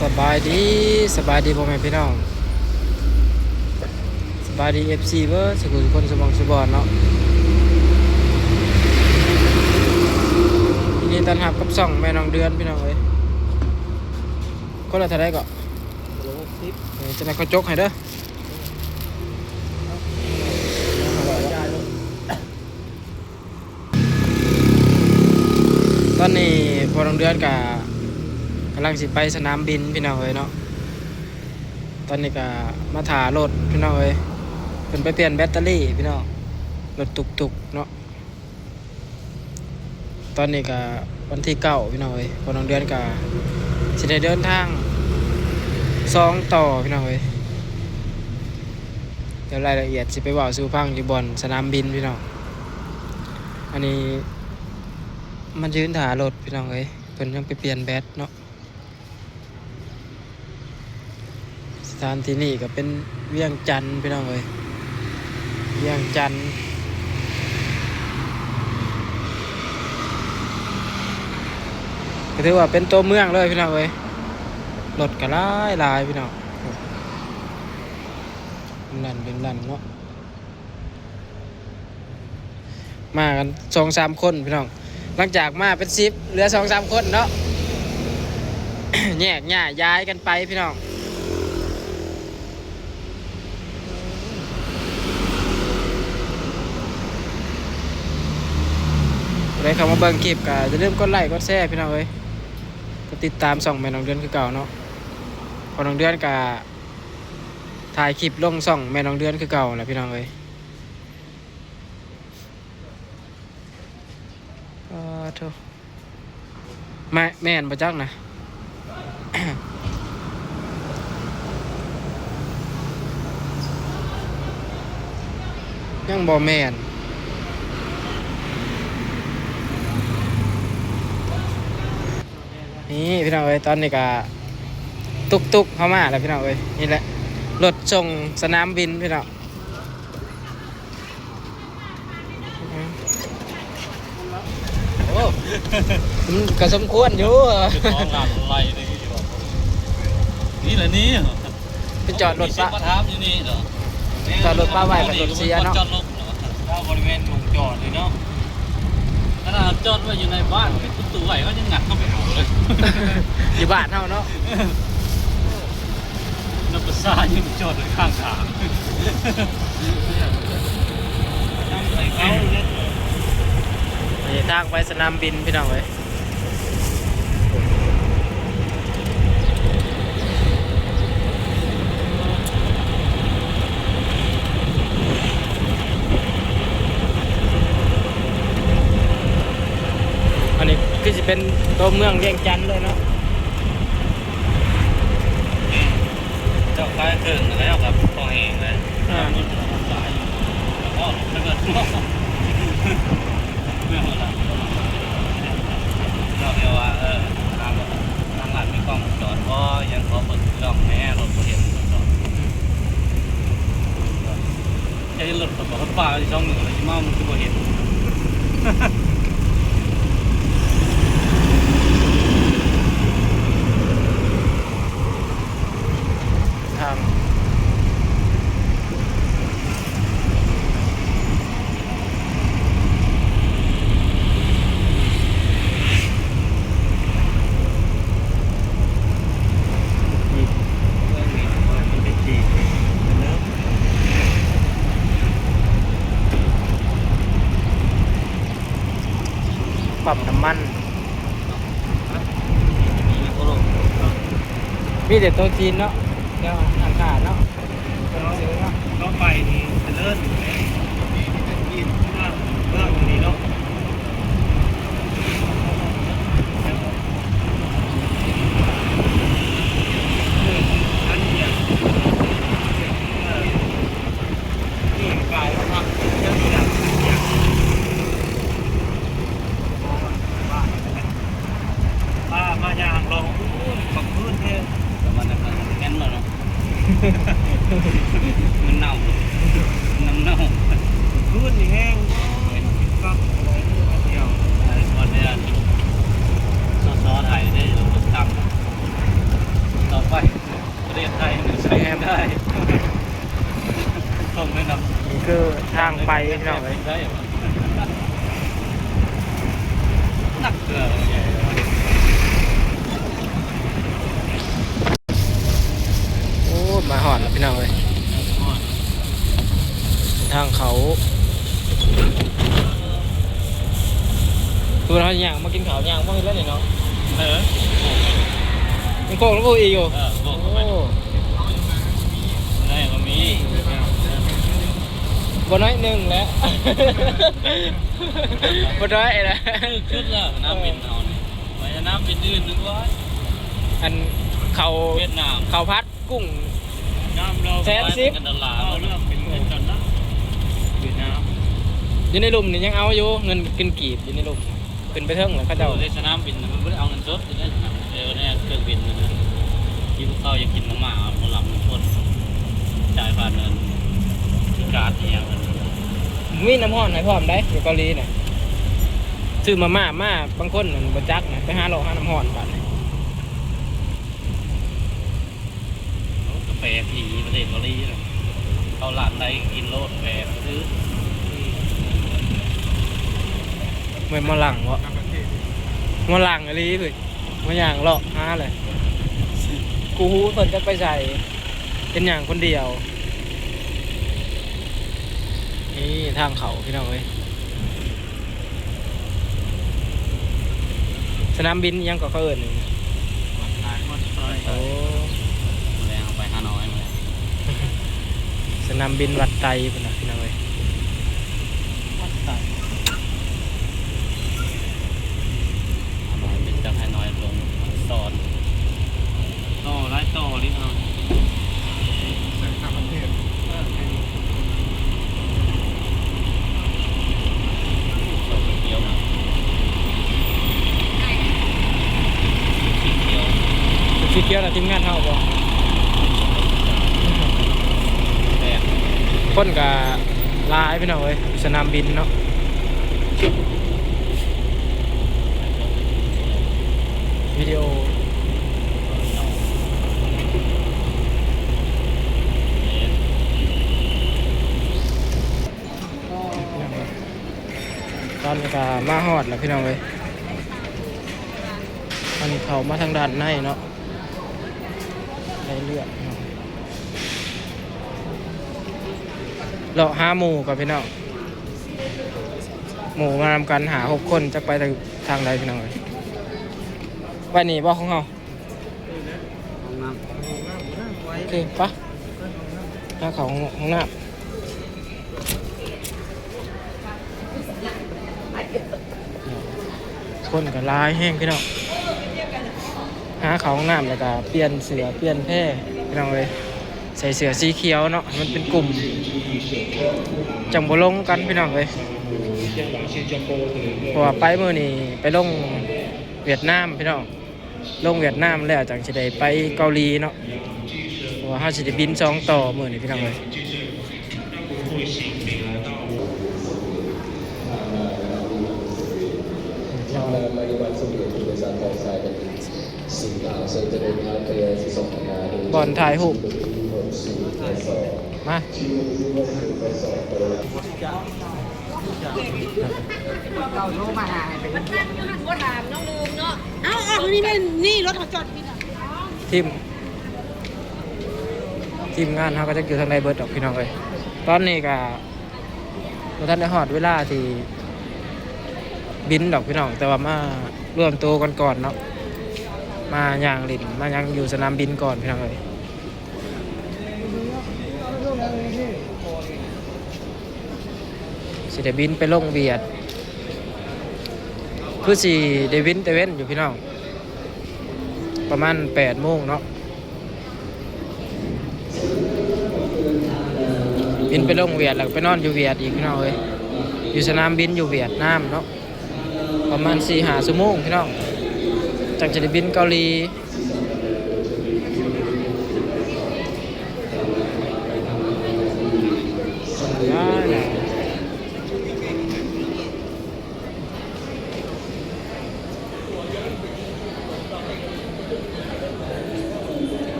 ສະບາຍດີ ສະບາຍດີພໍ່ແມ່ພີ່ນ້ອງ ສະບາຍດີ ເອັຟຊີ ເບີດສູ່ຄົນສູ່ໝ່ອງສູ່ບ່ອນເນາະ. ຍິນດີຕ້ອນຮັບກັບຊ່ອງແມ່ນ້ອງເດືອນພີ່ນ້ອງເອີຍ. ຄົນລະເທົ່າໃດເກາະ? ຄົນລະຫົກສິບ. ເອີ ຈັ່ງໃດຂ້ອຍຈົກໃຫ້ເດີ. ຕອນນີ້ພໍ່ນ້ອງເດືອນກະກຳລັງຊິໄປສະໜາມບິນພີ່ນ້ອງເອີຍເນາະ. ຕອນນີ້ກະມາຖ້າລົດພີ່ນ້ອງເອີຍ ເພິ່ນໄປປ່ຽນແບັດເຕີຣີພີ່ນ້ອງ ລົດຕຸກໆເນາະ. ຕອນນີ້ກະວັນທີເກົ້າພີ່ນ້ອງເອີຍ ພໍ່ນ້ອງເດືອນກະຊິໄດ້ເດີນທາງສອງຕໍ່ພີ່ນ້ອງເອີຍ. ດຽວລາຍລະອຽດຊິໄປເວົ້າສູ່ຟັງຢູ່ບ່ອນສະໜາມບິນພີ່ນ້ອງ. ອັນນີ້ມາຢືນຖ້າລົດພີ່ນ້ອງເອີຍ ເພິ່ນຍັງໄປປ່ຽນແບັດເນາະ. ສະຖານທີ່ນີ້ກະເປັນວຽງຈັນພີ່ນ້ອງເອີຍ ວຽງຈັນ ກະຖືວ່າເປັນຕົວເມືອງເລີຍພີ່ນ້ອງເອີຍ. ລົດກະຫຼາຍໆພີ່ນ້ອງ ແໜ້ນເປັນແໜ້ນເນາະ. ມາກັນສອງສາມຄົນພີ່ນ້ອງ ຫຼັງຈາກມາເປັນສິບ ເຫຼືອສອງສາມຄົນເນາະ ແຍກຍ້າຍຍ້າຍກັນໄປພີ່ນ້ອງ. ຜູ້ໃດເຂົ້າມາເບິ່ງຄລິບກະຢ່າລືມກົດໄລ້ກົດແຊພີ່ນ້ອງເອີຍ ກົດຕິດຕາມຊ່ອງແມ່ນ້ອງເດືອນຄືເກົ່າເນາະ. ພໍ່ນ້ອງເດືອນກະຖ່າຍຄລິບລົງຊ່ອງແມ່ນ້ອງເດືອນຄືເກົ່າແຫຼະພີ່ນ້ອງເອີຍ. ເອີ ໂທ້ ແມ່ ແມ່ນບໍ່ຈັກນະ ຍັງບໍ່ແມ່ນ. ນີ້ພີ່ນ້ອງເອີຍ ຕອນນີ້ກະຕຸກໆເຮົາມາແລ້ວພີ່ນ້ອງເອີຍ. ນີ້ແຫຼະລົດສົ່ງສະໜາມບິນພີ່ນ້ອງ. ໂອ້ ມັນກະສົມຄວນຢູ່ ເຈົ້າຂອງຮ້ານໄລ່ໄດ້ຢູ່. ນີ້ແຫຼະນີ້ ໄປຈອດລົດປະ ມີຄົນມາຖາມຢູ່ນີ້ເນາະ ຈອດລົດປະໄວ້ ບັດລົດເສຍເນາະ. ເຈົ້າ ບໍລິເວນໝ່ອງຈອດນີ້ເນາະ ຂະໜາດເຮົາຈອດໄວ້ຢູ່ໃນບ້ານ ເປັນປະຕູໄວ້ ເຂົາຍັງງັດເຂົ້າໄປເອົາເລີຍ ຢູ່ບ້ານເຮົາເນາະ. ນັບປະຊາຍັງຈອດໄວ້ຂ້າງທາງ ທາງໄປສະໜາມບິນພີ່ນ້ອງເອີຍ. ອັນນີ້ຄືຊິເປັນຕົວເມືອງວຽງຈັນເລີຍເນາະ. ເຈົ້າຂາຍເຄື່ອງແລ້ວກໍພໍແຫ້ງເລີຍ ອ່າ ມັນຂາຍຢູ່ ແລ້ວກໍໄປເບິດ ເລື່ອງລະ ເຈົ້າເດີວ່າ ເອີ ທາງ ທາງລັດມີກ້ອງວົງຈອນບໍ່ ຍັງຂໍເບິ່ງກ້ອງແດ່ ລົດບໍ່ເຫັນ ຈອດ ຈະເຫັນລົດ ເຂົາບອກເຂົາປາໄວ້ສອງມື້ແລ້ວ ຊິເມົາມັນຄືບໍ່ເຫັນ. ທາງ ປ້ຳນ້ຳມັນ ມີແຕ່ໂຕຈີນເນາະ ແຖວຮ້ານຄ້າເນາະ. ຕໍ່ໄປນີ້ຈະເລີນ ເມືອງນີ້ເນາະ ອັນນີ້ ນີ້ກາຍວ່າພັກ ພາ ພາຍ່າງເລາະ ໂອ້ຍ ບັກພື້ນແທ້ ມັນແມ່ນແລ້ວເນາະ ມັນເນົ່າ ນ້ຳເນົ່າ ພື້ນນີ້ແຫ້ງ ໂອ້ຍ ຄັກ ບໍ່ໄດ້ ເທື່ອດຽວ ໄດ້ ບໍ່ໄດ້ ສສ ໄທເດ້ ລົງຕົກຕ່ຳ ໄປ ສົ່ງແນະນຳ ນີ້ຄືທາງໄປພີ່ນ້ອງເອີຍ ໄດ້ບໍ່ ໜັກເກືອ ໂອ້ ມາຮອດແລ້ວພີ່ນ້ອງເອີຍ ທາງເຂົ້າ ຄືວ່າເຮົາຍ່າງມາກິນເຂົ້າ ຍ່າງມາເຮັດແລ້ວນີ້ເນາະ ເອີ ມັນໂຄ້ງລະບໍ່ອີກຢູ່ ເອີ ໂຄ້ງ ໂອ້ ໄດ້ກໍມີ ບໍ່ນ້ອຍໜຶ່ງແຫຼະ ບໍ່ນ້ອຍແຫຼະ ຄືແລ້ວສະໜາມບິນເຮົານີ້ ໄປສະໜາມບິນອື່ນດີກວ່າ ອັນເຂົ້າຫວຽດນາມ ເຂົ້າຜັດ ກຸ້ງ ຍາມລາວ ແສນສິບ ເວົ້າເລື່ອງເປັນເງິນກັນນະ ຫວຽດນາມ ຢູ່ໃນລຸ່ມນີ້ຍັງເອົາຢູ່ ເງິນເປັນກີບຢູ່ໃນລຸ່ມ ຂຶ້ນໄປເທິງແລ້ວເຂົາເຈົ້າ ເອີ ໃນສະໜາມບິນມັນບໍ່ໄດ້ເອົາເງິນສົດຢູ່ໃນສະໜາມ ເອີ ໃນເຄື່ອງບິນນະ ທີ່ພວກເຂົາຢາກກິນມາມ່າ ໝໍລຳທຸກຄົນ ຈ່າຍຜ່ານເງິນ ຄືກາດອີ່ຫຍັງ ມີນ້ຳຮ້ອນໃຫ້ພ້ອມໄດ໋ ຢູ່ເກົາຫຼີນະ ຊື້ມາມ່າມາ ບາງຄົນນັ້ນບໍ່ຈັກນະ ໄປຫາເລາະຫານ້ຳຮ້ອນບາດນີ້. ໂອ້ ກາແຟຜີປະເທດເກົາຫຼີນະ ເຂົ້າຮ້ານໃດກິນໂລດ ກາແຟຄື ແມ່ນໝໍລັງເນາະ ໝໍລັງອີ່ຫຼີເວີຍ ມາຍ່າງເລາະຫາເລີຍ ກູຮູ້ເພິ່ນຈັກໄປໃສ ເປັນຫຍັງຄົນດຽວ ນີ້ທາງເຂົ້າພີ່ນ້ອງເອີຍ. ສະໜາມບິນຫຍັງກໍເຂົາເອີ້ນນີ້ ວັດໄຕ ວັດໄຕ ໂອ້ ມື້ແລງເຮົາໄປຮານ້ອຍມື້ແລງ ສະໜາມບິນວັດໄຕພຸ້ນນະພີ່ນ້ອງເອີຍ ວັດໄຕ ຮານ້ອຍ ເປັນຈາກຮານ້ອຍລົງສອນ ຕໍ່ຫຼາຍຕໍ່ເລີຍເນາະ ໃສ່ຕ່າງປະເທດ ເອີ ແມ່ນຢູ່. ສີຂຽວນະທີມງານເຮົາບໍ່? ຄົນກະຫຼາຍພີ່ນ້ອງເອີຍ ສະໜາມບິນເນາະ ວິດີໂອ. ຕອນນີ້ກະມາຮອດແລ້ວພີ່ນ້ອງເອີຍ ອັນນີ້ເຂົ້າມາທາງດ້ານໃນເນາະ ໄດ້ເລືອກເນາະ ເລາະຫາໝູ່ກ່ອນພີ່ນ້ອງ ໝູ່ມານຳກັນຫ້າຫົກຄົນ ຈັກໄປທາງໃດພີ່ນ້ອງເອີຍ ໄວ້ນີ້ບໍ່ຂອງເຮົາ? ຫ້ອງນ້ຳ ໂອເຄ ໄປ ຫາເຂົ້າຫ້ອງນ້ຳ ຄົນກໍຫຼາຍແຮງພີ່ນ້ອງ ຫາເຂົ້າຫ້ອງນ້ຳ ແລ້ວກໍປ່ຽນເສື້ອປ່ຽນແພພີ່ນ້ອງເອີຍ ໃສ່ເສື້ອສີຂຽວເນາະ ໃຫ້ມັນເປັນກຸ່ມ ຈັ່ງບໍ່ຫຼົງກັນພີ່ນ້ອງເອີຍ ເພາະວ່າໄປມື້ນີ້ໄປລົງຫວຽດນາມພີ່ນ້ອງ. ລົງຫວຽດນາມແລ້ວຈັ່ງຊິໄດ້ໄປເກົາຫຼີເນາະ ເພາະວ່າເຮົາຊິໄດ້ບິນສອງຕໍ່ມື້ນີ້ພີ່ນ້ອງເອີຍ ບ່ອນຖ່າຍຮູບ ມາ. ເຂົາໂທມາຫາໃຫ້ໄປ ມັນຕັ້ງຢູ່ຫັ້ນບໍ່ຖາມ ນ້ອງລືມເນາະ ເອົ້າ ເອົາ ນີ້ແມ່ນ ນີ້ລົດເຂົາຈອດຢູ່ພີ້ນະ ທີມ ທີມງານເຮົາກໍຈັກຢູ່ທາງໃດເບິດດອກພີ່ນ້ອງເອີຍ ຕອນນີ້ກໍບໍ່ທັນໄດ້ຮອດເວລາທີ່ບິນດອກພີ່ນ້ອງ ແຕ່ວ່າມາລວມໂຕກັນກ່ອນເນາະ ມາຍ່າງຫຼິ້ນ ມາຫຍັງຢູ່ສະໜາມບິນກ່ອນພີ່ນ້ອງເອີຍ. ຊິໄດ້ບິນໄປລົງຫວຽດ ຄືຊິໄດ້ບິນແຕ່ເວັນຢູ່ພີ່ນ້ອງ ປະມານແປດໂມງເນາະ ບິນໄປລົງຫວຽດ ແລ້ວກໍໄປນອນຢູ່ຫວຽດອີກພີ່ນ້ອງເອີຍ ຢູ່ສະໜາມບິນຢູ່ຫວຽດນາມເນາະ. ປະມານສີ່ຫ້າຊົ່ວໂມງພີ່ນ້ອງ ຈັ່ງຈະໄດ້ບິນເກົາຫຼີ. ເ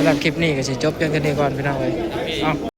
ສຳລັບຄລິບນີ້ກໍຊິຈົບພຽງເທົ່ານີ້ກ່ອນ ພີ່ນ້ອງເອີຍ. ເອົ້າ.